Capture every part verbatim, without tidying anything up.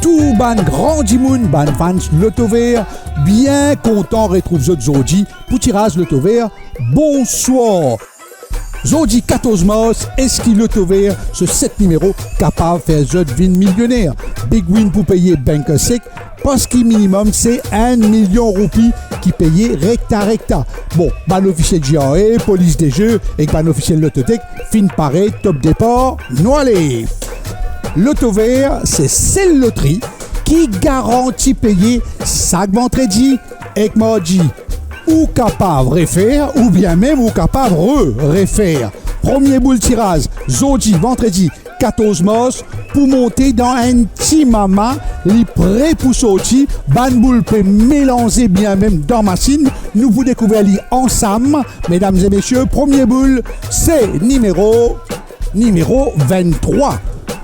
tou bann gran dimoun, bann fans Lotover, bien kontan retrouv zot zordi pou tiraz Lotover. Bonswar. Zordi katorz mars, eski Lotover so set nimero kapav fer zot vinn milioner? Big Win pou peye bank sek, parski minimum se enn milion roupi ki peye rekta rekta. Bon, bann ofisiel G R A, polis de ze ek bann ofisiel Lottotech finn pare, top depar, nou ale. Lotover se sel lotri ki garanti peye sak vandredi ek mardi. Ou kapav refer oubien mem ou kapav re-refer. Premie boul tiraz, zordi, vandredi katorz mars, pou monte dan enn ti mama, li pre pou sorti, bann boul pe melanze bien mem dan masinn, nou pou dekouver li ansam, medam e mesie, premie boul, se nimero, nimero venntrwa.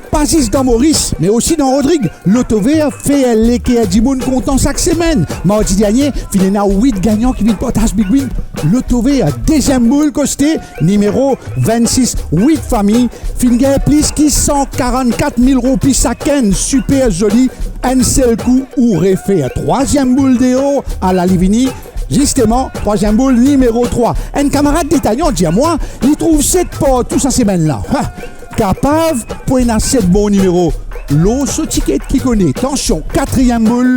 Pa zis dan Moris, me osi dan Rodrig, Lotover fer leker dimoun kontan sak semenn. Mardi dernie, finn ena wit gagnan ki vinn partaz Big Win Lotover. Deziem boul koste, nimero vennsis, wit fami finn gagn plis ki san karannkat mil roupi sakenn, siper zoli, enn sel kou ou refer. Trwaziem boul deor, ala li vini, zisteman, trwaziem boul, nimero trwa. Enn kamarad Detayan dir mwa, li trouv set partou sa semenn la. Ha! Kapav pou ena set bon nimero lor so tiket ki kone. Tansion, katriem boul,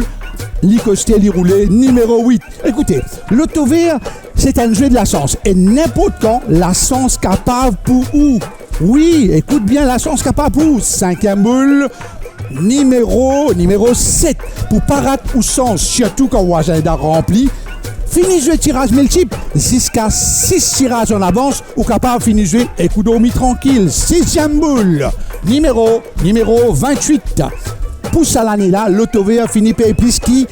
li koste, li roule, nimero wit. Ekoute, Lotover, se enn zwe de lasans, e ninport kan, lasans kapav pou ou. Wi, ekout bien, lasans kapav pou ou. Sinkiem boul, nimero, nimero set. Pou pa rat ou sans, sirtou kan ou azenn ranpli, fini zwe tiraz miltip, ziska sis tiraz an avans, ou kapav fini zwe ek ou dormi trankil. Siziem boul, nimero, nimero vennwit. Pou sa lane la, Lotover fini pey plis ki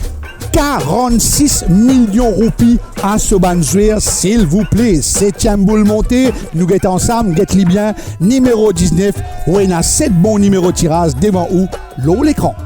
karannsis milion roupi a so bann zwer, silvouple. Setiem boul monte, nou get ansam, get li bien, nimero diznef, ou ena set bon nimero tiraz devan ou lor lekran.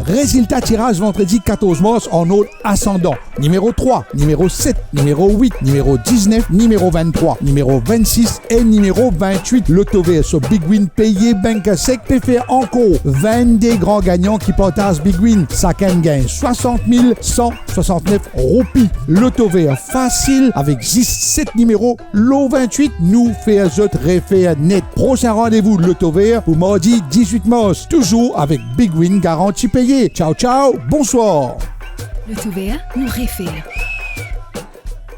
Rezilta tiraz vandredi katorz mars an ord asandan, nimero trwa, nimero set, nimero wit, nimero diznef, nimero venntrwa, nimero vennsis e nimero vennwit. Lotover so Big Win peye bank sek pe fer ankor vennde gran gagnan ki partaz Big Win. Sakenn gagn swasant mil san swasantnef roupi. Lotover fasil avek zis set nimero lor vennwit, nou fer zot refer net. Prosin randevou Lotover pou mardi dizwit mars, touzour avek Big Win garanti peye. Tchao, tchao, bonswar. Lotover, nou refer.